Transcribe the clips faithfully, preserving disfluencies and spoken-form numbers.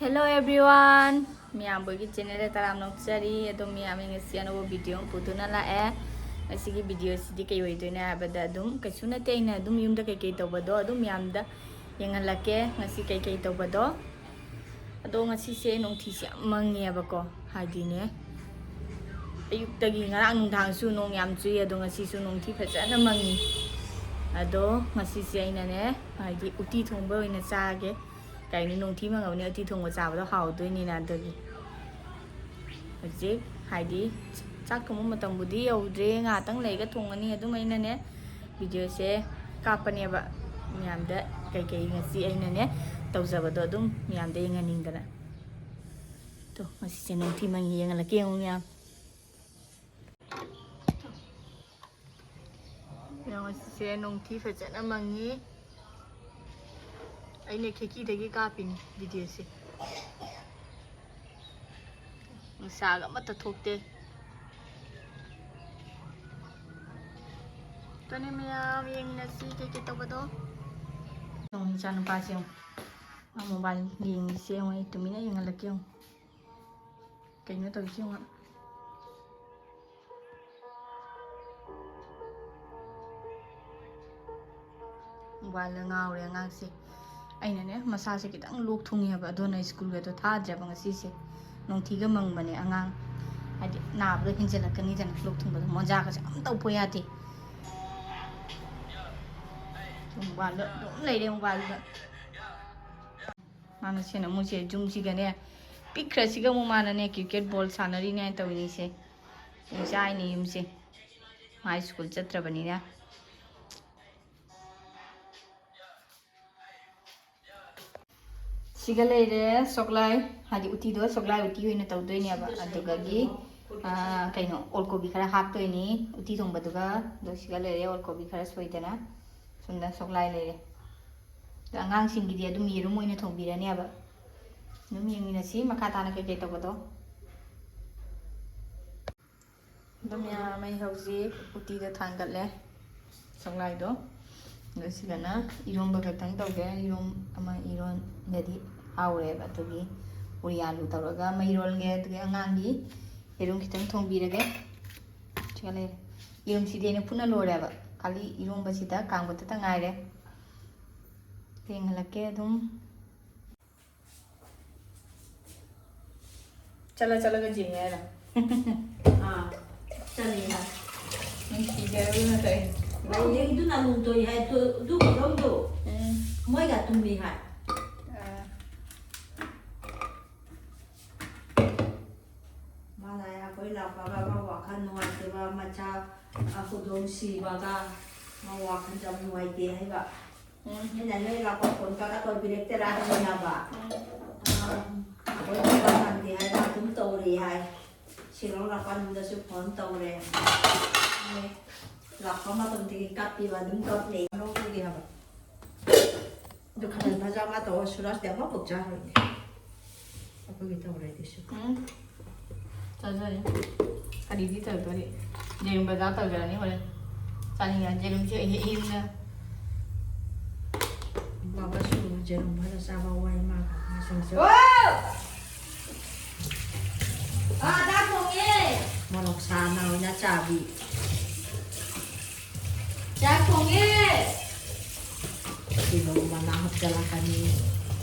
Hello everyone, ꯃꯌꯥꯝꯕꯒꯤ ꯆꯦꯅꯦꯜꯗ ꯇꯔꯥꯝꯅ ꯑꯣꯛꯆꯔꯤ꯫ ꯑꯗꯣ ꯃꯌꯥꯝ, ꯑꯩ ꯉꯁꯤ ꯑꯅꯧꯕ ꯚꯤꯗꯤꯑꯣ ꯑꯃ ꯄꯨꯗꯨꯅ ꯂꯥꯛꯑꯦ꯫ ꯉꯁꯤꯒꯤ ꯚꯤꯗꯤꯑꯣꯁꯤꯗꯤ ꯀꯩ ꯑꯣꯏꯗꯣꯏꯅꯣ ꯍꯥꯏꯕꯗ, ꯑꯗꯨꯝ ꯀꯩꯁꯨ ꯅꯠꯇꯦ, ꯑꯩꯅ ꯑꯗꯨꯝ ꯌꯨꯝꯗ ꯀꯩꯀꯩ ꯇꯧꯕꯗꯣ ꯑꯗꯨꯝ ꯃꯌꯥꯝꯗ ꯌꯦꯡꯍꯜꯂꯛꯀꯦ, ꯉꯁꯤ ꯀꯩꯀꯩ ꯇꯧꯕꯗꯣ꯫ ꯑꯗꯣ ꯉꯁꯤꯁꯦ ꯅꯨꯡꯊꯤꯁꯦ ꯌꯥꯝ ꯃꯪꯉꯦꯕꯀꯣ, ꯍꯥꯏꯗꯤꯅꯦ, ꯑꯌꯨꯛꯇꯒꯤ, ꯉꯔꯥꯡ ꯅꯨꯡꯗꯥꯡꯁꯨ ꯅꯣꯡ ꯌꯥꯝ ꯆꯨꯏ, ꯑꯗꯣ ꯉꯁꯤꯁꯨ ꯅꯨꯡꯊꯤ ꯐꯖꯅ ꯃꯪꯉꯤ꯫ ꯑꯗꯣ ꯉꯁꯤꯁꯦ ꯑꯩꯅꯅꯦ, ꯍꯥꯏꯗꯤ ꯎꯇꯤ ꯊꯣꯡꯕ ꯑꯣꯏꯅ ꯆꯥꯒꯦ꯫ ꯀꯩꯅꯣ, ꯅꯨꯡꯊꯤ ꯃꯪꯉꯕꯅꯤ, ꯎꯇꯤ ꯊꯣꯡꯕ ꯆꯥꯕꯗꯣ ꯍꯥꯎꯗꯣꯏꯅꯤꯅ꯫ ꯑꯗꯨꯒꯤ ꯍꯧꯖꯤꯛ, ꯍꯥꯏꯗꯤ, ꯆꯥꯛ ꯊꯣꯡꯕ ꯃꯇꯝꯕꯨꯗꯤ ꯌꯧꯗ꯭ꯔꯦ, ꯉꯥꯏꯍꯥꯛꯇꯪ ꯂꯩꯔꯒ ꯊꯣꯡꯉꯅꯤ꯫ ꯑꯗꯨꯝ ꯑꯩꯅꯅꯦ ꯚꯤꯗꯤꯑꯣꯁꯦ ꯀꯥꯞꯄꯅꯦꯕ, ꯃꯌꯥꯝꯗ ꯀꯩꯀꯩ ꯉꯁꯤ ꯑꯩꯅꯅꯦ ꯇꯧꯖꯕꯗꯣ ꯑꯗꯨꯝ ꯃꯌꯥꯝꯗ ꯌꯦꯡꯍꯟꯅꯤꯡꯗꯅ꯫ ꯇꯣ, ꯉꯁꯤꯁꯦ ꯅꯨꯡꯊꯤ ꯃꯪꯉꯤ, ꯌꯦꯡꯍꯜꯂꯛꯀꯦ ꯌꯦꯡꯉꯨ ꯃꯌꯥꯝ꯫ ꯌꯦꯡꯉꯣ, ꯁꯤꯁꯦ ꯅꯣꯡꯊꯤ ꯐꯖꯅ ꯃꯪꯉꯤ꯫ ꯑꯩꯅ ꯈꯦꯀꯤꯗꯒꯤ ꯀꯥꯞꯄꯤꯅꯤ ꯚꯤꯗꯤꯑꯣꯁꯦ꯫ ꯅꯨꯡꯁꯥꯒ ꯑꯃꯠꯇ ꯊꯣꯛꯇꯦ꯫ ꯇꯣꯅꯤ ꯃꯌꯥꯝ, ꯌꯦꯡꯃꯤꯟꯅꯁꯤ ꯀꯩꯀꯩ ꯇꯧꯕꯗꯣ꯫ ꯌꯦꯡꯉꯣ, ꯏꯆꯥꯅꯨꯄꯥꯁꯦ ꯌꯦꯡꯉꯣ꯫ ꯃꯥ ꯃꯣꯕꯥꯏꯜ ꯌꯦꯡꯉꯤꯁꯦ ꯌꯦꯡꯉꯣ, ꯑꯩ ꯇꯨꯃꯤꯟꯅ ꯌꯦꯡꯍꯜꯂꯛꯀꯦ ꯌꯦꯡꯉꯣ꯫ ꯀꯩꯅꯣ ꯇꯧꯔꯤꯁꯦ ꯌꯦꯡꯉꯣ꯫ ꯃꯣꯕꯥꯏꯜꯗ ꯉꯥꯎꯔꯦ ꯑꯉꯥꯡꯁꯦ꯫ ꯑꯩꯅꯅꯦ, ꯃꯁꯥꯁꯦ ꯈꯤꯇꯪ ꯂꯣꯛ ꯊꯨꯡꯉꯦꯕ, ꯑꯗꯨꯅ ꯁ꯭ꯀꯨꯜꯒꯗꯣ ꯊꯥꯗ꯭ꯔꯦꯕ ꯉꯁꯤꯁꯦ꯫ ꯅꯨꯡꯊꯤꯒ ꯃꯪꯕꯅꯦ ꯑꯉꯥꯡ, ꯍꯥꯏꯗꯤ ꯅꯥꯕꯗꯣ ꯍꯦꯟꯖꯜꯂꯛꯀꯅꯤꯗꯅ, ꯂꯣꯛ ꯊꯨꯡꯕꯗꯣ꯫ ꯃꯣꯖꯥꯒꯁꯦ ꯑꯝ ꯇꯧꯕ ꯌꯥꯗꯦ꯫ ꯃꯣꯕꯥꯏꯜꯗ ꯑꯗꯨꯝ ꯂꯩꯔꯦ, ꯃꯣꯕꯥꯏꯜꯗ꯫ ꯃꯥꯅ ꯁꯦꯟꯅ ꯃꯣꯏꯁꯦ ꯌꯨꯝꯁꯤꯒꯅꯦ, ꯄꯤꯛꯈ꯭ꯔꯁꯤꯒ ꯑꯃꯨꯛ ꯃꯥꯅꯅꯦ ꯀ꯭ꯔꯤꯀꯦꯠ ꯕꯣꯜ ꯁꯥꯟꯅꯔꯤꯅꯦ ꯇꯧꯔꯤꯁꯦ꯫ ꯌꯨꯝꯁꯦ ꯍꯥꯏꯅꯤ ꯌꯨꯝꯁꯦ꯫ ꯃꯥ ꯁ꯭ꯀꯨꯜ ꯆꯠꯇ꯭ꯔꯕꯅꯤꯅ꯫ ꯁꯤꯒ ꯂꯩꯔꯦ ꯁꯣꯛꯂꯥꯏ, ꯍꯥꯏꯗꯤ ꯎꯇꯤꯗꯣ ꯁꯣꯛꯂꯥꯏ ꯎꯇꯤ ꯑꯣꯏꯅ ꯇꯧꯗꯣꯏꯅꯦꯕ꯫ ꯑꯗꯨꯗꯒꯤ, ꯑꯥ, ꯀꯩꯅꯣ, ꯑꯣꯜꯀꯣꯕꯤ ꯈꯔ ꯍꯥꯞꯇꯣꯏꯅꯤ ꯎꯇꯤ ꯊꯣꯡꯕꯗꯨꯒ꯫ ꯑꯗꯣ ꯁꯤꯒ ꯂꯩꯔꯦ ꯑꯣꯜꯀꯣꯕꯤ ꯈꯔ ꯁꯣꯏꯗꯅ꯫ ꯁꯣꯝꯗ ꯁꯣꯛꯂꯥꯏ ꯂꯩꯔꯦ꯫ ꯑꯗꯣ ꯑꯉꯥꯡꯁꯤꯡꯒꯤꯗꯤ ꯑꯗꯨꯝ ꯌꯦꯔꯨꯝ ꯑꯣꯏꯅ ꯊꯣꯡꯕꯤꯔꯅꯦꯕ꯫ ꯑꯗꯨꯝ ꯌꯦꯡꯃꯤꯟꯅꯁꯤ ꯃꯈꯥ ꯇꯥꯅ ꯀꯩꯀꯩ ꯇꯧꯕꯗꯣ꯫ ꯑꯗꯨꯝ ꯌꯥꯝꯃꯦ ꯍꯧꯖꯤꯛ ꯎꯇꯤꯗ ꯊꯥꯡꯒꯠꯂꯦ ꯁꯣꯛꯂꯥꯏꯗꯣ꯫ ꯑꯗꯣ ꯁꯤꯗꯅ ꯏꯔꯣꯝꯕ ꯈꯛꯇꯪ ꯇꯧꯒꯦ꯫ ꯏꯔꯣꯝ ꯑꯃ ꯏꯔꯣꯟꯗꯗꯤ ꯍꯥꯎꯔꯦꯕ꯫ ꯑꯗꯨꯒꯤ ꯄꯨꯔꯤ ꯑꯥꯂꯨ ꯇꯧꯔꯒ ꯃꯩꯔꯣꯜꯒꯦ꯫ ꯑꯗꯨꯒꯤ ꯑꯉꯥꯡꯒꯤ ꯌꯦꯔꯨꯝ ꯈꯤꯇꯪ ꯊꯣꯡꯕꯤꯔꯒꯦ꯫ ꯁꯤꯒ ꯂꯩꯔꯦ꯫ ꯌꯦꯔꯨꯝꯁꯤꯗꯤ ꯑꯩꯅ ꯐꯨꯠꯅ ꯂꯣꯏꯔꯦꯕ꯫ ꯈꯥꯂꯤ ꯏꯔꯣꯝꯕꯁꯤꯗ ꯀꯥꯝꯒꯗꯇ ꯉꯥꯏꯔꯦ꯫ ꯌꯦꯡꯍꯜꯂꯛꯀꯦ ꯑꯗꯨꯝ꯫ ꯆꯠꯂ ꯆꯠꯂꯒ ꯌꯦꯡꯉꯦ ꯍꯥꯏꯔꯣ? ꯑꯥ, ꯆꯠꯂꯦ ꯍꯥꯏ꯫ ꯅꯨꯡꯁꯤꯖꯔꯨꯅ ꯇꯧꯔꯤꯅꯦ꯫ ꯂꯩꯗꯨꯅ ꯅꯨꯡꯇꯣꯏ ꯍꯥꯏ, ꯑꯗꯨ, ꯑꯗꯨ ꯈꯨꯗꯧꯗꯣ꯫ ꯎꯝ꯫ ꯃꯣꯏꯒ ꯇꯨꯝꯃꯤ ꯍꯥꯏ꯫ ꯑꯥ꯫ ꯃꯥꯅ ꯑꯩꯈꯣꯏ ꯂꯥꯛꯄꯒ ꯃꯥ ꯋꯥꯈꯜ ꯅꯨꯡꯉꯥꯏꯇꯕ, ꯃꯆꯥ ꯈꯨꯗꯣꯡ ꯁꯤꯕꯒ ꯃꯥ ꯋꯥꯈꯜ ꯌꯥꯝ ꯅꯨꯡꯉꯥꯏꯇꯦ ꯍꯥꯏꯕ꯫ ꯎꯝ꯫ ꯑꯩꯅ ꯅꯣꯏ ꯂꯥꯛꯄ ꯐꯣꯟ ꯀꯛꯑ ꯇꯧꯕꯤꯔꯛꯇꯦꯔꯥ ꯍꯥꯏꯕ꯫ ꯎꯝ꯫ ꯑꯥ, ꯑꯩꯈꯣꯏ ꯂꯥꯛꯄ ꯁꯪꯗꯦ ꯍꯥꯏꯕ ꯑꯗꯨꯝ ꯇꯧꯔꯤ ꯍꯥꯏ꯫ ꯁꯤꯂꯣꯡ ꯂꯥꯛꯄ ꯅꯨꯃꯤꯠꯇꯁꯨ ꯐꯣꯟ ꯇꯧꯔꯦ꯫ ꯂꯥꯛꯄ ꯃꯇꯝꯗꯒꯤ ꯀꯥꯞꯄꯤꯕ ꯑꯗꯨꯝ ꯀꯥꯞꯅꯩ꯫ ꯂꯧꯕꯒꯤ ꯍꯥꯏꯕ꯫ ꯑꯗꯨ ꯈꯥꯃꯦꯟ ꯐꯖ ꯑꯃ ꯇꯧꯔ ꯁꯨꯔꯁꯇꯤ ꯑꯃꯐꯥꯎ ꯆꯥꯔꯣꯏꯅꯦ꯫ ꯑꯩꯈꯣꯏꯒꯤ ꯇꯧꯔꯦ ꯑꯗꯨꯁꯨ꯫ ꯎꯝ꯫ ꯆꯥꯖꯔꯦ꯫ ꯀꯔꯤꯗꯤ ꯇꯧꯗꯣꯔꯤ? ꯌꯦꯔꯨꯝ ꯕꯖꯥꯔ ꯇꯧꯖꯔꯅꯤ ꯍꯣꯔꯦꯟ꯫ ꯆꯥꯅꯤꯡꯉꯦ꯫ ꯌꯦꯔꯨꯝꯁꯦ ꯑꯩ ꯏꯪꯅ꯫ ꯕꯥꯕꯥꯁꯨ ꯌꯦꯔꯨꯝ ꯐꯖ ꯆꯥꯕ ꯋꯥꯏ ꯃꯥꯒ ꯃꯁꯤꯡꯁꯨ꯫ ꯑꯣ! ꯑꯥ, ꯆꯥꯛ ꯊꯣꯡꯉꯦ꯫ ꯃꯣꯔꯣꯛ ꯁꯥꯅ ꯑꯣꯏꯅ ꯆꯥꯕꯤ꯫ ꯆꯥꯛ ꯊꯣꯡꯉꯦ꯫ ꯇꯤꯜꯍꯧ ꯃꯅꯥ ꯍꯥꯞꯆꯤꯜꯂꯛꯀꯅꯤ꯫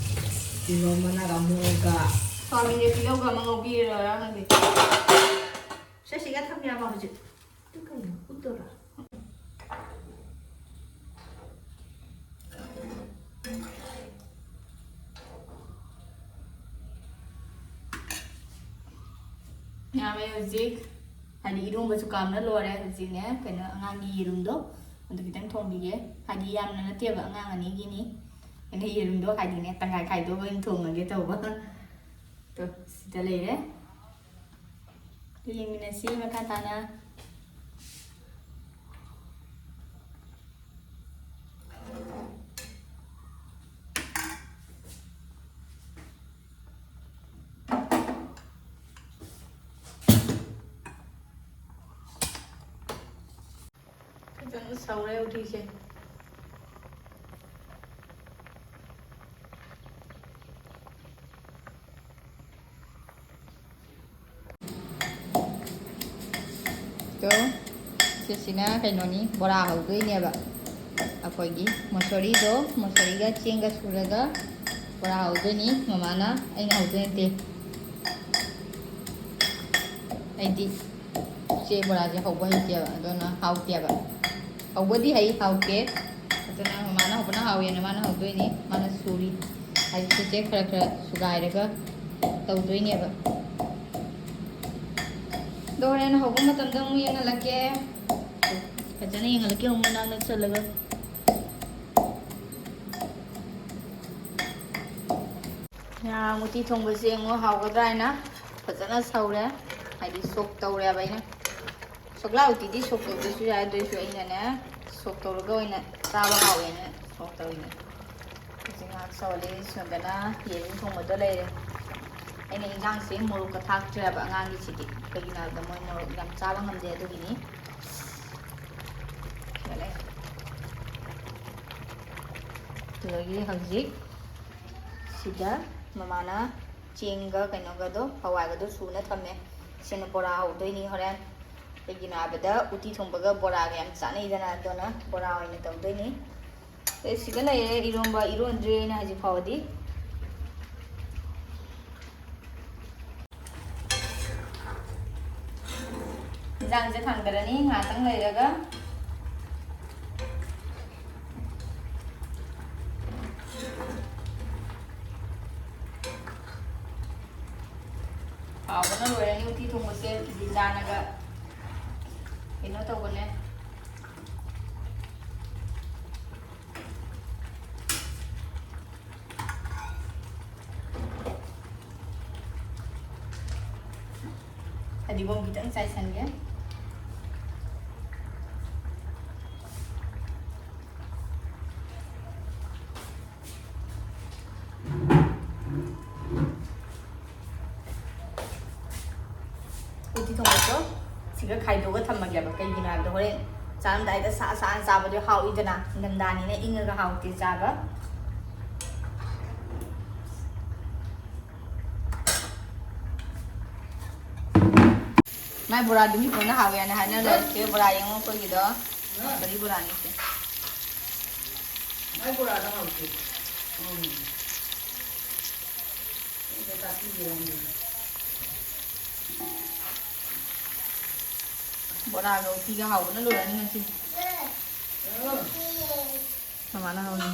ꯇꯤꯜꯍꯧ ꯃꯅꯥꯒ ꯃꯣꯔꯣꯛꯀ꯫ ꯁ꯭ꯋꯥꯃꯤꯁꯦ ꯇꯤꯜꯍꯧꯒ ꯑꯃ ꯉꯧꯕꯤꯔꯣꯔꯥ ꯈꯪꯗꯦ꯫ ꯁꯦ, ꯁꯤꯒ ꯊꯝ ꯌꯥꯕ ꯍꯧꯖꯤꯛ꯫ ꯑꯗꯨ ꯀꯩꯅꯣ? ꯎꯠꯇꯣꯔꯥ? ꯌꯥꯝꯃꯦ ꯍꯧꯖꯤꯛ꯫ ꯍꯥꯏꯗꯤ ꯏꯔꯣꯝꯕꯁꯨ ꯀꯥꯝꯅ ꯂꯣꯏꯔꯦ꯫ ꯍꯧꯖꯤꯛꯅꯦ, ꯀꯩꯅꯣ, ꯑꯉꯥꯡꯒꯤ ꯌꯦꯔꯨꯝꯗꯣ ꯑꯗꯨ ꯈꯤꯇꯪ ꯊꯣꯡꯕꯤꯒꯦ꯫ ꯍꯥꯏꯗꯤ ꯌꯥꯝꯅ ꯅꯠꯇꯦꯕ, ꯑꯉꯥꯡ ꯑꯅꯤꯒꯤꯅꯤ꯫ ꯑꯩꯅ ꯌꯦꯔꯨꯝꯗꯣ ꯍꯥꯏꯗꯤꯅꯦ, ꯇꯪꯈꯥꯏ ꯈꯥꯏꯗꯣꯛꯑꯒ ꯑꯣꯏꯅ ꯊꯣꯡꯉꯒꯦ ꯇꯧꯕ꯫ ꯇꯣ, ꯁꯤꯗ ꯂꯩꯔꯦ꯫ ꯑꯗꯨ ꯌꯦꯡꯃꯤꯟꯅꯁꯤ ꯃꯈꯥ ꯇꯥꯅ꯫ ꯐꯖꯅ ꯁꯧꯔꯦ ꯎꯇꯤꯁꯦ꯫ ꯁꯤꯁꯤꯅ ꯀꯩꯅꯣꯅꯤ, ꯕꯣꯔꯥ ꯍꯧꯗꯣꯏꯅꯦꯕ꯫ ꯑꯩꯈꯣꯏꯒꯤ ꯃꯣꯁꯣꯔꯤꯗꯣ, ꯃꯣꯁꯣꯔꯤꯒ ꯆꯦꯡꯒ ꯁꯨꯔꯒ ꯕꯣꯔꯥ ꯍꯧꯗꯣꯏꯅꯤ꯫ ꯃꯃꯥꯅ, ꯑꯩꯅ ꯍꯧꯗꯣꯏ ꯅꯠꯇꯦ꯫ ꯑꯩꯗꯤ ꯆꯦ ꯕꯣꯔꯥꯁꯦ ꯍꯧꯕ ꯍꯩꯇꯦꯕ, ꯑꯗꯨꯅ ꯍꯥꯎꯇꯦꯕ꯫ ꯍꯧꯕꯗꯤ ꯍꯩ, ꯍꯥꯎꯇꯦ꯫ ꯑꯗꯨꯅ ꯃꯃꯥꯅ ꯍꯧꯕꯅ ꯍꯥꯎꯋꯦꯅ ꯃꯥꯅ ꯍꯧꯗꯣꯏꯅꯤ, ꯃꯥꯅ ꯁꯨꯔꯤ꯫ ꯍꯥꯏꯗꯤ ꯆꯦ ꯈꯔ ꯈꯔ ꯁꯨꯒꯥꯏꯔꯒ ꯇꯧꯗꯣꯏꯅꯦꯕ꯫ ꯑꯗꯣ ꯍꯣꯔꯦꯟ ꯍꯧꯕ ꯃꯇꯝꯗ ꯑꯃꯨꯛ ꯌꯦꯡꯍꯜꯂꯛꯀꯦ꯫ ꯐꯖꯅ ꯌꯦꯡꯍꯜꯂꯛꯀꯦ ꯑꯃꯨꯛ ꯃꯅꯥꯛ ꯅꯛꯁꯜꯂꯒ꯫ ꯉꯥ ꯎꯇꯤ ꯊꯣꯡꯕꯁꯦ ꯌꯦꯡꯉꯣ, ꯍꯥꯎꯒꯗ꯭ꯔꯥ ꯍꯥꯏꯅ ꯐꯖꯅ ꯁꯧꯔꯦ꯫ ꯍꯥꯏꯗꯤ ꯁꯣꯛ ꯇꯧꯔꯦꯕ ꯑꯩꯅ꯫ ꯁꯣꯛꯂꯥ ꯎꯇꯤꯗꯤ ꯁꯣꯛ ꯇꯧꯗ꯭ꯔꯁꯨ ꯌꯥꯏ, ꯑꯗꯨꯏꯁꯨ ꯑꯩꯅꯅꯦ ꯁꯣꯛ ꯇꯧꯔꯒ ꯑꯣꯏꯅ ꯆꯥꯕ ꯍꯥꯎꯋꯦꯅ ꯁꯣꯛ ꯇꯧꯔꯤꯅꯦ꯫ ꯍꯧꯖꯤꯛ ꯉꯥꯏꯍꯥꯛ ꯁꯧꯍꯜꯂꯤ꯫ ꯁꯣꯝꯗꯅ ꯌꯦꯔꯨꯝ ꯊꯣꯡꯕꯗꯣ ꯂꯩꯔꯦ꯫ ꯑꯩꯅ ꯏꯟꯖꯥꯡꯁꯦ ꯃꯣꯔꯣꯛꯀ ꯊꯥꯛꯇ꯭ꯔꯦꯕ ꯑꯉꯥꯡꯒꯤꯁꯤꯗꯤ, ꯀꯩꯒꯤꯅꯣ ꯍꯥꯏꯕꯗ ꯃꯣꯏ ꯃꯣꯔꯣꯛ ꯌꯥꯝ ꯆꯥꯕ ꯉꯝꯗꯦ, ꯑꯗꯨꯒꯤꯅꯤ꯫ ꯁꯤꯗ ꯂꯩꯔꯦ꯫ ꯑꯗꯨꯗꯒꯤ ꯍꯧꯖꯤꯛ ꯁꯤꯗ ꯃꯃꯥꯅ ꯆꯦꯡꯒ ꯀꯩꯅꯣꯒꯗꯣ, ꯍꯋꯥꯏꯒꯗꯣ ꯁꯨꯅ ꯊꯝꯃꯦ꯫ ꯁꯤꯅ ꯕꯣꯔꯥ ꯍꯧꯗꯣꯏꯅꯤ ꯍꯣꯔꯦꯟ꯫ ꯀꯩꯒꯤꯅꯣ ꯍꯥꯏꯕꯗ ꯎꯇꯤ ꯊꯣꯡꯕꯒ ꯕꯣꯔꯥꯒ ꯌꯥꯝ ꯆꯥꯅꯩꯗꯅ, ꯑꯗꯨꯅ ꯕꯣꯔꯥ ꯑꯣꯏꯅ ꯇꯧꯗꯣꯏꯅꯤ꯫ ꯑꯦ, ꯁꯤꯗ ꯂꯩꯔꯦ ꯏꯔꯣꯝꯕ, ꯏꯔꯣꯟꯗ꯭ꯔꯤ ꯑꯩꯅ ꯍꯧꯖꯤꯛ ꯐꯥꯎꯕꯗꯤ꯫ ꯏꯟꯖꯥꯡꯁꯦ ꯊꯥꯡꯗꯔꯅꯤ ꯉꯥꯏꯍꯥꯛꯇꯪ ꯂꯩꯔꯒ꯫ ꯍꯥꯎꯕꯅ ꯂꯣꯏꯔꯅꯤ ꯎꯇꯤ ꯊꯣꯡꯕꯁꯦ꯫ ꯀꯤꯂꯤ ꯆꯥꯅꯒ ꯀꯩꯅꯣ ꯇꯧꯕꯅꯦ꯫ ꯐꯗꯤꯒꯣꯝ ꯈꯤꯇꯪ ꯆꯥꯏꯁꯟꯒꯦ꯫ ꯎꯇꯤ ꯊꯣꯡꯕꯗꯣ ꯁꯤꯒ ꯈꯥꯏꯗꯣꯛꯑꯒ ꯊꯝꯃꯒꯦꯕ꯫ ꯀꯩꯒꯤꯅꯣ ꯍꯥꯏꯕꯗ ꯍꯣꯔꯦꯟ ꯆꯥꯔꯝꯗꯥꯏꯗ ꯁꯥ ꯁꯥꯅ ꯆꯥꯕꯗꯣ ꯍꯥꯎꯏꯗꯅ, ꯅꯤꯡꯊꯝꯊꯥꯅꯤꯅ ꯏꯪꯉꯒ ꯍꯥꯎꯇꯦ ꯆꯥꯕ꯫ ꯃꯥꯏ ꯕꯣꯔꯥꯗꯨ ꯃꯤ ꯄꯨꯟꯅ ꯍꯥꯎꯋꯦꯅ ꯍꯥꯏꯅꯔꯦ꯫ ꯆꯦ, ꯕꯣꯔꯥ ꯌꯦꯡꯉꯣ ꯑꯩꯈꯣꯏꯒꯤꯗꯣ꯫ ꯀꯔꯤ ꯕꯣꯔꯥꯅꯤ ꯆꯦ? ꯃꯥꯏ ꯕꯣꯔꯥꯗꯣ ꯍꯥꯎꯇꯦ꯫ ꯎꯝ꯫ ꯑꯩꯅ ꯇꯥꯛꯄꯤꯒꯦ ꯍꯥꯏꯕꯅꯤ꯫ ꯕꯣꯔꯥꯒ ꯎꯇꯤꯒ ꯍꯥꯎꯕꯅ ꯂꯣꯏꯔꯅꯤ ꯉꯁꯤ꯫ ꯎꯝ꯫ ꯃꯃꯥꯅ ꯍꯧꯔꯤ꯫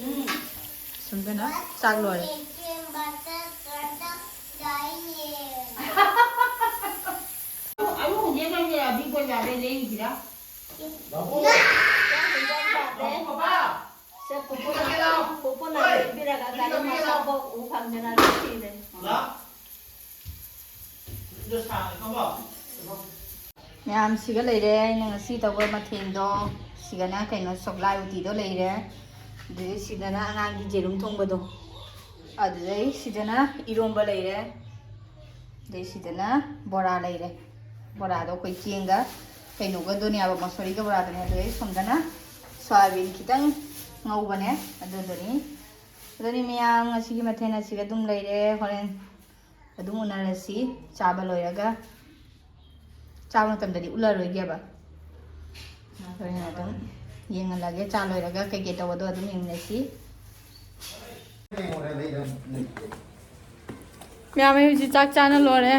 ꯎꯝ꯫ ꯁꯨꯝꯗꯅ ꯆꯥꯛ ꯂꯣꯏꯔꯦ꯫ ꯑꯌꯨꯛ ꯍꯧꯖꯤꯛ ꯀꯩ ꯀꯩ ꯑꯕꯤ ꯀꯣꯏ ꯌꯥꯔꯦ ꯂꯩꯔꯤꯁꯤꯔ? ꯕꯥꯕꯨ! ꯕꯥꯕꯨ ꯕꯥꯕꯥ! ꯁꯦ, ꯄꯨꯄꯨꯅ, ꯄꯨꯄꯨꯅ ꯍꯣꯏ! ꯂꯩꯕꯤꯔꯒ ꯒꯥꯔꯤ ꯃꯆꯥ ꯕꯣꯛ ꯎ ꯐꯪꯗꯅ ꯑꯗꯨꯝ ꯁꯤꯔꯦ꯫ ꯂꯥ! ꯃꯌꯥꯝ ꯁꯤꯒ ꯂꯩꯔꯦ꯫ ꯑꯩꯅ ꯉꯁꯤ ꯇꯧꯕ ꯃꯊꯦꯜꯗꯣ, ꯁꯤꯗꯅ ꯀꯩꯅꯣ, ꯁꯣꯛꯂꯥꯏ ꯎꯇꯤꯗꯣ ꯂꯩꯔꯦ꯫ ꯑꯗꯨꯗꯩ ꯁꯤꯗꯅ ꯑꯉꯥꯡꯒꯤ ꯌꯦꯔꯨꯝ ꯊꯣꯡꯕꯗꯣ, ꯑꯗꯨꯗꯩ ꯁꯤꯗꯅ ꯏꯔꯣꯝꯕ ꯂꯩꯔꯦ꯫ ꯑꯗꯩ ꯁꯤꯗꯅ ꯕꯣꯔꯥ ꯂꯩꯔꯦ꯫ ꯕꯣꯔꯥꯗꯣ ꯑꯩꯈꯣꯏ ꯆꯦꯡꯒ ꯀꯩꯅꯣꯒꯗꯨꯅꯦꯕ, ꯃꯁꯣꯔꯤꯒ ꯕꯣꯔꯥꯗꯨꯅꯦ꯫ ꯑꯗꯨꯗꯩ ꯁꯣꯝꯗꯅ ꯁꯣꯌꯥꯕꯤꯟ ꯈꯤꯇꯪ ꯉꯧꯕꯅꯦ, ꯑꯗꯨꯗꯨꯅꯤ꯫ ꯑꯗꯨꯅꯤ ꯃꯌꯥꯝ, ꯉꯁꯤꯒꯤ ꯃꯊꯦꯜ ꯑꯁꯤꯒ ꯑꯗꯨꯝ ꯂꯩꯔꯦ꯫ ꯍꯣꯔꯦꯟ ꯑꯗꯨꯝ ꯎꯅꯔꯁꯤ ꯆꯥꯕ ꯂꯣꯏꯔꯒ꯫ ꯆꯥꯕ ꯃꯇꯝꯗꯗꯤ ꯎꯠꯂꯔꯣꯏꯒꯦꯕ꯫ ꯍꯣꯔꯦꯟ ꯑꯗꯨꯝ ꯌꯦꯡꯍꯜꯂꯒꯦ꯫ ꯆꯥ ꯂꯣꯏꯔꯒ ꯀꯩꯀꯩ ꯇꯧꯕꯗꯣ ꯑꯗꯨꯝ ꯌꯦꯡꯃꯤꯟꯅꯁꯤ꯫ ꯃꯌꯥꯝ, ꯑꯩ ꯍꯧꯖꯤꯛ ꯆꯥꯛ ꯆꯥꯅ ꯂꯣꯏꯔꯦ꯫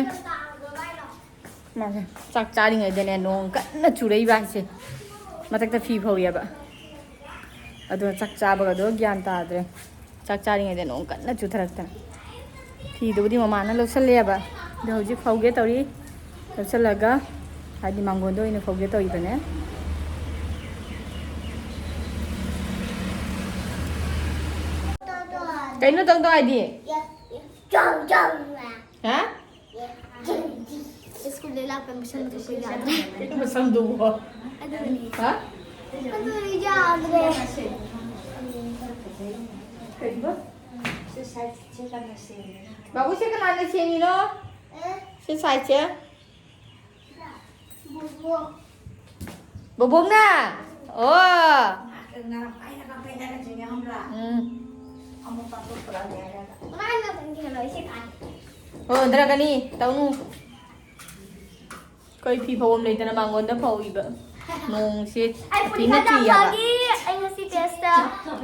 ꯃꯥꯁꯦ ꯆꯥꯛ ꯆꯥꯔꯤꯉꯩꯗꯅꯦ ꯅꯣꯡ ꯀꯟꯅ ꯆꯨꯔꯛꯏꯕ ꯍꯥꯏꯁꯦ꯫ ꯃꯊꯛꯇ ꯐꯤ ꯐꯧꯔꯤꯑꯕ꯫ ꯑꯗꯨꯅ ꯆꯥꯛ ꯆꯥꯕꯒꯗꯣ ꯒ꯭ꯌꯥꯟ ꯇꯥꯗ꯭ꯔꯦ꯫ ꯆꯥꯛ ꯆꯥꯔꯤꯉꯩꯗ ꯅꯣꯡ ꯀꯟꯅ ꯆꯨꯊꯔꯛꯇꯅ꯫ ꯐꯤꯗꯨꯕꯨꯗꯤ ꯃꯃꯥꯅ ꯂꯧꯁꯜꯂꯦꯕ꯫ ꯑꯗꯣ ꯍꯧꯖꯤꯛ ꯐꯧꯒꯦ ꯇꯧꯔꯤ꯫ ꯂꯧꯁꯜꯂꯒ ꯍꯥꯏꯗꯤ ꯃꯥꯡꯒꯣꯟꯗ ꯑꯣꯏꯅ ꯐꯧꯒꯦ ꯇꯧꯔꯤꯕꯅꯦ꯫ ꯀꯩꯅꯣ ꯇꯧꯗꯧ ꯍꯥꯏꯗꯤ? ꯍꯥ? ꯁ꯭ꯀꯨꯜꯗꯩ ꯂꯥꯛꯄ ꯃꯁꯝ ꯃꯊꯛꯄ ꯌꯥꯗ꯭ꯔꯦ꯫ ꯀꯩꯅꯣ ꯃꯁꯝꯗꯨꯕꯣ? ꯑꯗꯨꯅꯤ꯫ ꯍꯥ? ꯑꯗꯨ ꯌꯥꯗ꯭ꯔꯦ꯫ ꯀꯔꯤꯕ? ꯕꯥꯕꯨ, ꯁꯤ ꯀꯅꯥꯅ ꯁꯦꯡꯉꯤꯅꯣ? ꯁꯤ ꯁꯥꯏꯠꯁꯦ? ꯕꯣꯕꯣꯛꯅ? ꯑꯣ꯫ ꯎꯝ꯫ ꯍꯣꯟꯗ꯭ꯔꯒꯅꯤ, ꯇꯧꯅꯨ꯫ ꯑꯩꯈꯣꯏ ꯐꯤ ꯐꯧꯐꯝ ꯂꯩꯇꯅ ꯃꯉꯣꯟꯗ ꯐꯧꯏꯕ꯫ ꯅꯣꯡꯁꯦ ꯑꯩ ꯄꯨꯔꯤ ꯊꯤꯅ ꯈꯔ ꯆꯨꯏꯌꯦꯕ꯫ ꯆꯥꯒꯦ꯫ ꯑꯩ ꯉꯁꯤ ꯇꯦꯁꯇ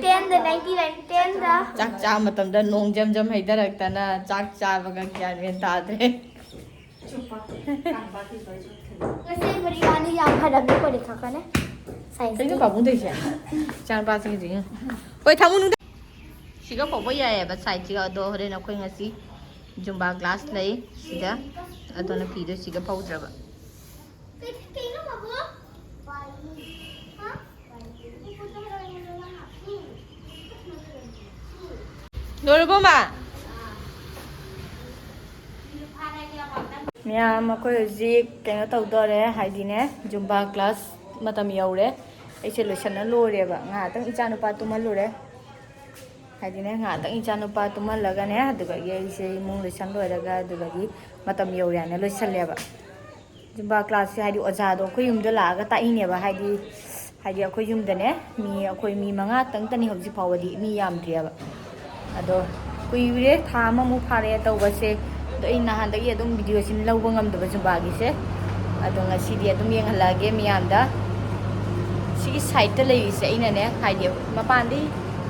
ꯇꯦꯟꯗ ꯅꯥꯏꯟꯇꯤ ꯅꯥꯏꯟ ꯇꯦꯟꯗ꯫ ꯆꯥꯛ ꯆꯥ ꯃꯇꯝꯗ ꯅꯣꯡ ꯖꯝ ꯖꯝ ꯍꯩꯊꯔꯛꯇꯅ ꯆꯥꯛ ꯆꯥꯕꯒ ꯒ꯭ꯌꯥꯟ ꯃꯦꯟ ꯇꯥꯗ꯭ꯔꯦ꯫ ꯉꯁꯤ ꯃꯔꯤꯋꯥꯅꯤ ꯌꯥꯝ ꯐꯔꯝꯃꯤ ꯀꯣꯂꯦꯖ ꯊꯣꯛꯀꯅꯤ꯫ ꯀꯩꯅꯣ ꯁꯥꯏꯟꯁꯀꯤ꯫ ꯄꯥꯕꯨꯡ ꯇꯧꯔꯤꯁꯦ? ꯏꯆꯥꯅꯨꯄꯥꯁꯤꯡꯁꯦ ꯌꯦꯡꯉꯨ꯫ ꯍꯣꯏ, ꯊꯝꯃꯨ ꯅꯨꯡꯗ-, ꯁꯤꯒ ꯐꯧꯕ ꯌꯥꯏꯑꯕ ꯁꯥꯏꯠꯁꯤꯒ꯫ ꯑꯗꯣ ꯍꯣꯔꯦꯟ ꯑꯩꯈꯣꯏ ꯉꯁꯤ ꯖꯨꯝꯕꯥ ꯀ꯭ꯂꯥꯁ ꯂꯩ ꯁꯤꯗ꯫ ꯑꯗꯨꯅ ꯐꯤꯗꯣ ꯁꯤꯒ ꯐꯧꯗ꯭ꯔꯕ꯫ ꯂꯣꯏꯔꯕꯣ, ꯃꯥ? ꯃꯌꯥꯝ, ꯑꯩꯈꯣꯏ ꯍꯧꯖꯤꯛ ꯀꯩꯅꯣ ꯇꯧꯗꯣꯔꯦ, ꯍꯥꯏꯗꯤꯅꯦ, ꯖꯨꯝꯕꯥ ꯀ꯭ꯂꯥꯁ ꯃꯇꯝ ꯌꯧꯔꯦ꯫ ꯑꯩꯁꯦ ꯂꯣꯏꯁꯟꯅ ꯂꯣꯏꯔꯦꯕ꯫ ꯉꯥꯏꯍꯥꯛꯇꯪ ꯏꯆꯥ ꯅꯨꯄꯥ ꯇꯨꯝꯍꯜꯂꯨꯔꯦ꯫ ꯍꯥꯏꯗꯤꯅꯦ, ꯉꯥꯏꯍꯥꯛꯇꯪ ꯏꯆꯥ ꯅꯨꯄꯥ ꯇꯨꯝꯍꯜꯂꯒꯅꯦ, ꯑꯗꯨꯗꯒꯤ ꯑꯩꯁꯦ ꯏꯃꯨꯡ ꯂꯣꯏꯁꯟ ꯂꯣꯏꯔꯒ, ꯑꯗꯨꯗꯒꯤ ꯃꯇꯝ ꯌꯧꯔꯦ ꯍꯥꯏꯅ ꯂꯣꯏꯁꯜꯂꯦꯕ꯫ ꯖꯨꯝꯕꯥ ꯀ꯭ꯂꯥꯁꯁꯦ ꯍꯥꯏꯗꯤ ꯑꯣꯖꯥꯗꯣ ꯑꯩꯈꯣꯏ ꯌꯨꯝꯗ ꯂꯥꯛꯑꯒ ꯇꯥꯛꯏꯅꯦꯕ꯫ ꯍꯥꯏꯗꯤ, ꯍꯥꯏꯗꯤ ꯑꯩꯈꯣꯏ ꯌꯨꯝꯗꯅꯦ, ꯃꯤ, ꯑꯩꯈꯣꯏ ꯃꯤ ꯃꯉꯥꯇꯪꯇꯅꯤ ꯍꯧꯖꯤꯛ ꯐꯥꯎꯕꯗꯤ, ꯃꯤ ꯌꯥꯝꯗ꯭ꯔꯤꯑꯕ꯫ ꯑꯗꯣ ꯀꯨꯏꯔꯦ, ꯊꯥ ꯑꯃꯃꯨꯛ ꯐꯥꯔꯦ ꯇꯧꯕꯁꯦ꯫ ꯑꯗꯣ ꯑꯩ ꯅꯍꯥꯟꯗꯒꯤ ꯑꯗꯨꯝ ꯚꯤꯗꯤꯑꯣꯁꯤ ꯂꯧꯕ ꯉꯝꯗꯕ ꯖꯨꯝꯕꯥꯒꯤꯁꯦ꯫ ꯑꯗꯣ ꯉꯁꯤꯗꯤ ꯑꯗꯨꯝ ꯌꯦꯡꯍꯜꯂꯛꯑꯒꯦ ꯃꯤꯌꯥꯝꯗ꯫ ꯁꯤꯒꯤ ꯁꯥꯏꯠꯇ ꯂꯩꯔꯤꯁꯦ ꯑꯩꯅꯅꯦ, ꯍꯥꯏꯗꯤ ꯃꯄꯥꯟꯗꯩ,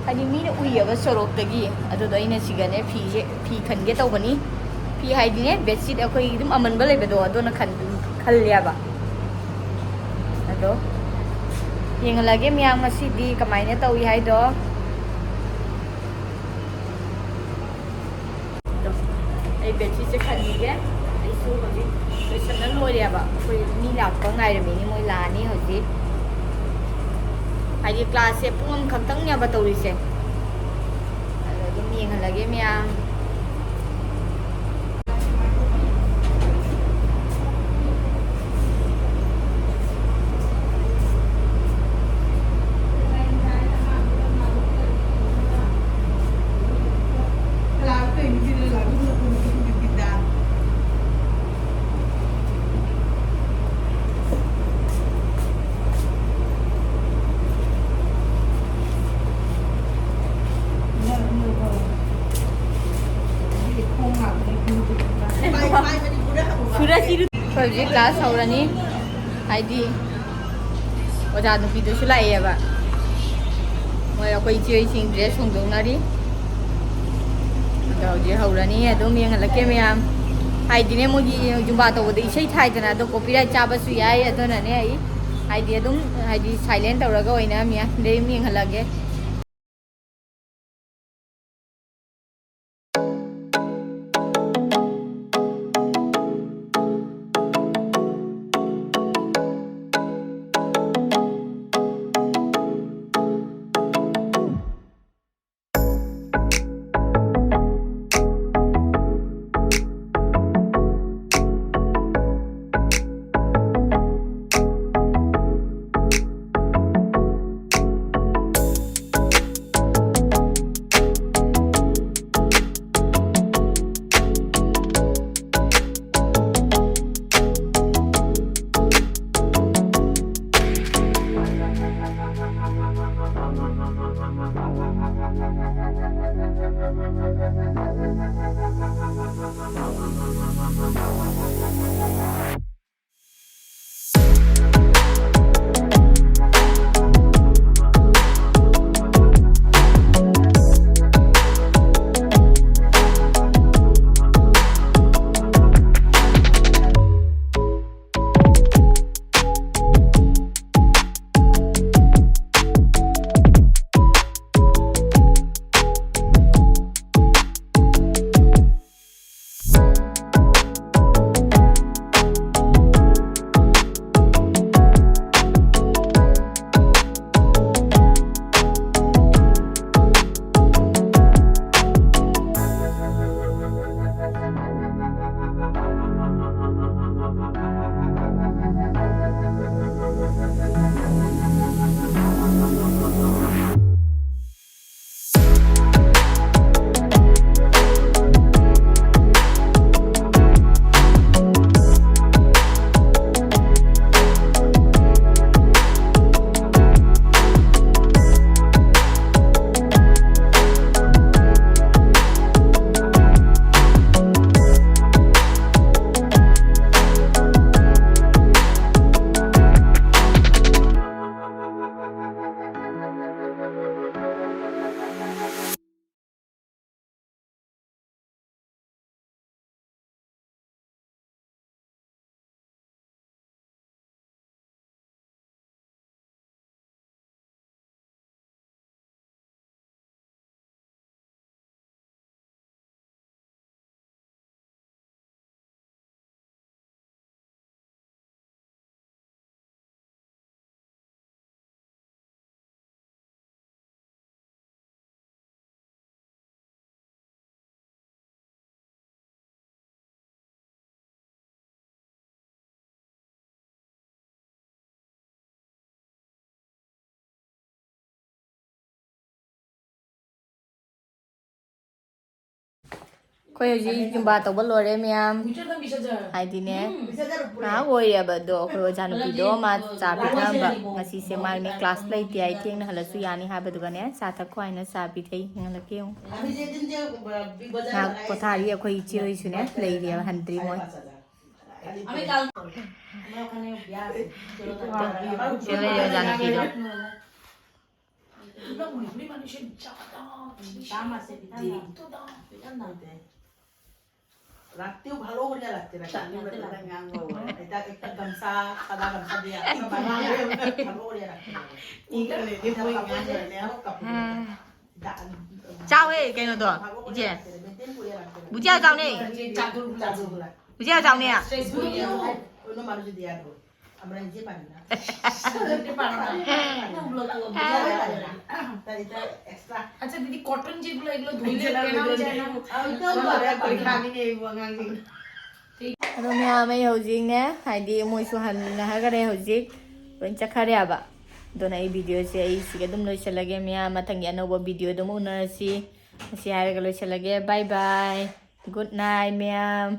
ꯍꯥꯏꯗꯤ ꯃꯤꯅ ꯎꯏꯌꯦꯕ ꯁꯣꯔꯣꯛꯇꯒꯤ꯫ ꯑꯗꯨꯗꯣ ꯑꯩꯅ ꯁꯤꯒꯅꯦ ꯐꯤꯁꯦ, ꯐꯤ ꯈꯟꯒꯦ ꯇꯧꯕꯅꯤ꯫ ꯐꯤ ꯍꯥꯏꯗꯤꯅꯦ, ꯕꯦꯠꯁꯤꯠ ꯑꯩꯈꯣꯏꯒꯤ ꯑꯗꯨꯝ ꯑꯃꯟꯕ ꯂꯩꯕꯗꯣ, ꯑꯗꯨꯅ ꯈꯟ-, ꯈꯜꯂꯦꯕ꯫ ꯑꯗꯣ ꯌꯦꯡꯍꯜꯂꯒꯦ ꯃꯌꯥꯝ ꯉꯁꯤꯗꯤ ꯀꯃꯥꯏꯅ ꯇꯧꯏ ꯍꯥꯏꯗꯣ꯫ ꯑꯗꯣ ꯑꯩ ꯕꯦꯠꯁꯤꯠꯁꯦ ꯈꯟꯈꯤꯒꯦ꯫ ꯑꯩꯁꯨ ꯍꯧꯖꯤꯛ ꯂꯣꯏꯁꯟꯅ ꯂꯣꯏꯔꯦꯕ꯫ ꯑꯩꯈꯣꯏ ꯃꯤ ꯂꯥꯛꯄ ꯉꯥꯏꯔꯝꯃꯤꯅꯤ, ꯃꯣꯏ ꯂꯥꯛꯑꯅꯤ ꯍꯧꯖꯤꯛ꯫ ꯍꯥꯏꯗꯤ ꯀ꯭ꯂꯥꯁꯁꯦ ꯄꯨꯡ ꯑꯃꯈꯛꯇꯪꯅꯦꯕ ꯇꯧꯔꯤꯁꯦ꯫ ꯑꯗꯣ ꯑꯗꯨꯝ ꯌꯦꯡꯍꯜꯂꯒꯦ ꯃꯌꯥꯝ꯫ ꯍꯧꯖꯤꯛ ꯀ꯭ꯂꯥꯁ ꯍꯧꯔꯅꯤ, ꯍꯥꯏꯗꯤ ꯑꯣꯖꯥ ꯅꯨꯄꯤꯗꯨꯁꯨ ꯂꯥꯛꯑꯦꯕ꯫ ꯃꯣꯏ ꯑꯩꯈꯣꯏ ꯏꯆꯦ ꯍꯣꯏꯁꯤꯡ ꯗ꯭ꯔꯦꯁ ꯍꯣꯡꯗꯣꯛꯅꯔꯤ꯫ ꯑꯗꯣ ꯍꯧꯖꯤꯛ ꯍꯧꯔꯅꯤ, ꯑꯗꯨꯝ ꯌꯦꯡꯍꯜꯂꯛꯀꯦ ꯃꯌꯥꯝ꯫ ꯍꯥꯏꯗꯤꯅꯦ, ꯃꯣꯏꯒꯤ ꯖꯨꯝꯕꯥ ꯇꯧꯕꯗ ꯏꯁꯩ ꯊꯥꯏꯗꯅ, ꯑꯗꯣ ꯀꯣꯄꯤꯔꯥꯏꯠ ꯆꯥꯕꯁꯨ ꯌꯥꯏ꯫ ꯑꯗꯨꯅꯅꯦ ꯑꯩ ꯍꯥꯏꯗꯤ ꯑꯗꯨꯝ ꯍꯥꯏꯗꯤ ꯁꯥꯏꯂꯦꯟ ꯇꯧꯔꯒ ꯑꯣꯏꯅ ꯃꯌꯥꯝꯗ ꯑꯗꯨꯝ ꯌꯦꯡꯍꯜꯂꯛꯑꯒꯦ꯫ ꯑꯩꯈꯣꯏ ꯍꯧꯖꯤꯛ ꯖꯨꯝꯕꯥ ꯇꯧꯕ ꯂꯣꯏꯔꯦ ꯃꯌꯥꯝ꯫ ꯍꯥꯏꯗꯤꯅꯦ, ꯉꯥꯏꯍꯥꯛ ꯑꯣꯏꯔꯦꯕ ꯑꯗꯣ ꯑꯩꯈꯣꯏ ꯑꯣꯖꯥ ꯅꯨꯄꯤꯗꯣ ꯃꯥ ꯆꯥ ꯄꯤꯊꯔꯝꯕ꯫ ꯉꯁꯤꯁꯦ ꯃꯥꯒꯤꯅꯦ ꯀ꯭ꯂꯥꯁ ꯂꯩꯇꯦ ꯍꯥꯏ, ꯊꯦꯡꯅ ꯍꯜꯂꯁꯨ ꯌꯥꯅꯤ ꯍꯥꯏꯕꯗꯨꯒꯅꯦ ꯆꯥ ꯊꯛꯈꯣ ꯍꯥꯏꯅ ꯆꯥ ꯄꯤꯊꯩ꯫ ꯌꯦꯡꯍꯜꯂꯛꯀꯦ ꯌꯦꯡꯉꯨ꯫ ꯉꯥꯏꯍꯥꯛ ꯄꯣꯊꯥꯔꯤ ꯑꯩꯈꯣꯏ ꯏꯆꯦ ꯍꯣꯏꯁꯨꯅꯦ, ꯂꯩꯔꯤꯑꯕ, ꯍꯟꯗ꯭ꯔꯤ ꯃꯣꯏ꯫ ꯁꯤ ꯂꯩꯔꯦ ꯑꯣꯖꯥ ꯅꯨꯄꯤꯗꯣ꯫ রাখতেও ভালো করিয়া রাখতে, রাখতে। এটা একটা গামছা, সাদা গামছা দিয়া একটা বানিয়ে ভালো করিয়া রাখতে হবে। এটা কাপড় দিয়ে, কাপড় দিয়ে। এটা ꯆꯥꯎꯋꯦ ꯀꯩꯅꯣꯗꯣ, ভালো করে ꯏꯆꯦ꯫ ꯔꯥꯛꯇꯦꯔꯦ, maintain ꯀꯣꯔꯤꯌꯥ ꯔꯥꯛꯇꯦꯔꯦ꯫ ꯕꯨꯆꯤꯌꯥ ꯆꯥꯎꯅꯦ꯫ ꯆꯥꯗꯣꯔ ꯕꯨꯆꯤꯌꯥ ꯆꯥꯎꯅꯦ꯫ ꯆꯥꯗꯣꯔ ꯕꯨꯆꯤꯌꯥ ꯆꯥꯎꯅꯦ꯫ ꯑꯣꯏꯅ ꯃꯥꯔꯨꯁꯦ ꯗꯤꯌꯥ ꯗꯣ꯫ আমরা নিজে পারি না। নিজে পারো না। ওগুলো তো বুঝা যায় না। তাই এটা extra। আচ্ছা দিদি, কটন যেগুলো, এগুলো ধুইলে কেনা যায় না? ওইটাও তো আবার করি, খাবি নে, এই বুয়া খাবি নে। ꯑꯗꯣ ꯃꯌꯥꯝ, ꯑꯩ ꯍꯧꯖꯤꯛꯅꯦ, ꯍꯥꯏꯗꯤ ꯃꯣꯏꯁꯨ ꯍꯟꯅꯈ꯭ꯔꯦ ꯍꯧꯖꯤꯛ, ꯂꯣꯏ ꯆꯠꯈ꯭ꯔꯦꯕ꯫ ꯑꯗꯨꯅ ꯑꯩ ꯚꯤꯗꯤꯑꯣꯁꯦ ꯑꯩ ꯁꯤꯒ ꯑꯗꯨꯝ ꯂꯣꯏꯁꯤꯜꯂꯒꯦ ꯃꯌꯥꯝ, ꯃꯊꯪꯒꯤ ꯑꯅꯧꯕ ꯚꯤꯗꯤꯑꯣꯗ ꯑꯃꯨꯛ ꯎꯅꯔꯁꯤ꯫ ꯃꯁꯤ ꯍꯥꯏꯔꯒ ꯂꯣꯏꯁꯤꯜꯂꯒꯦ꯫ Bye bye, good night ꯃꯌꯥꯝ꯫